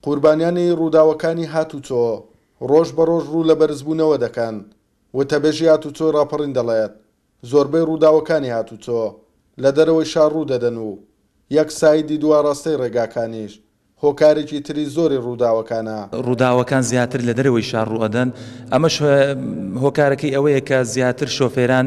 قوربانیانی ڕووداوەکانی هاتوچۆ ڕۆژ بە ڕۆژ ڕوو لە بەرزبوونەوە دەکەن، وتەبێژی هاتوچۆی ڕاپەڕین دەڵێت، زۆربەی ڕووداوەکانی هاتوچۆ لە دەرەوەی شار ڕوودەدەن و یەک سایدی دوو ئاڕاستەی ڕێگاکانیش هۆکارێکی تری زۆری ڕووداوەکانە. ڕووداوەکان زیاتر لە دەرەوەی شار ڕووئەدەن، ئەمەش هۆکارەکەی ئەوەیە کە زیاتر شۆفێران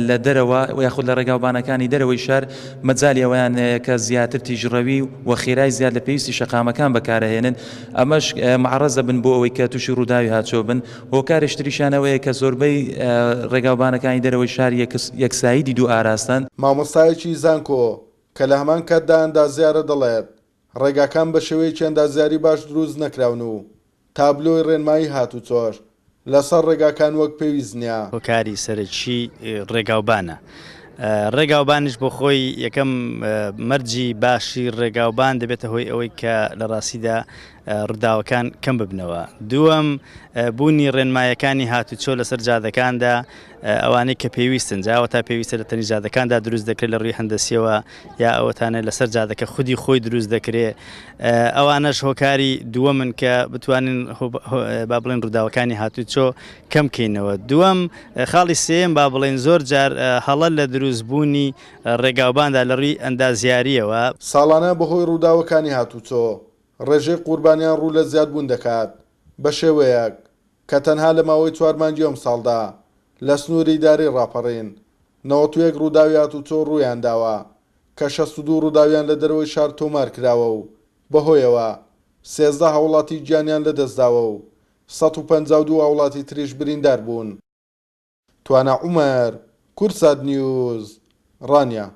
لە دەرەوە یاخود لە ڕێگاوبانەکانی دەرەوەی شار مەجالی ئەوەیان هەیە کە زیاتر تیژڕەوی و خێرای زیاد لە پێویستی شەقامەکان بەکارئەهێنن، ئەمەش معەڕەز ئەبن بۆ ئەوەی کە تووشی ڕووداوی هاتچۆ بن. هۆکارێش تریشیان ئەوەیە کە زۆربەی ڕێگاوبانەکانی دەرەوەی شار یەکسایدی دوو ئاراستەن. مامۆستایەکی زانکۆ کە لە هەمان کاتدا ئەندازیارە دەڵێت، ڕێگاکان بە شێوەیەکی ئەندازیاری باش دروست نەکراون و تابلۆی ڕێنمایی هاتوچۆش لەسەر ڕێگاکان وەک پێویست نییە. هۆکاری سەرەکی ڕێگاوبانە، ڕێگاوبانیش بۆ خۆی یەکەم مەرجی باشی ڕێگاوبان دەبێتە هۆی ئەوەی کە لە ڕاستیدا ڕووداوەکان کەم ببنەوە. دووەم، بوونی ڕێنمایەکانی هاتوچۆ لەسەر جادەکاندا ئەوانەی کە پێویستن، جا ئەوەتا پێویستە لە تەنیشت جادەکاندا دروست دەکرێت لە ڕووی هەندەسیەوە یا ئەوەتانە لەسەر جادەکە خودی خۆی دروست دەکرێت، ئەوانەش هۆکاری دووەمن کە بتوانین با بڵێن ڕووداوەکانی هاتوچۆ کەم کەینەوە. دووەم، خاڵی سێیەم با بڵێین زۆر جار هەڵە لە دروستبوونی ڕێگاوباندا لە ڕووی ئەندازیارییەوە. ساڵانە بەهۆی ڕووداوەکانی هاتوچۆ ڕێژەی قوربانیان ڕوو لە زیادبوون دەکات، بەشێوەیەک کە تەنها لە ماوەی چوار مانگی ئەمساڵدا لە سنووری ئیدارەی ڕاپەڕین 91 ڕووداوی هاتوچۆ ڕوویانداوە کە 62 ڕووداویان لە دەرەوەی شار تۆمارکراوە و بەهۆیەوە 13 هاوڵاتی گیانیان لەدەستداوە و 152 هاوڵاتی تریش بریندار بوون. توانا عومەر، کوردسات نیوز، ڕانیە.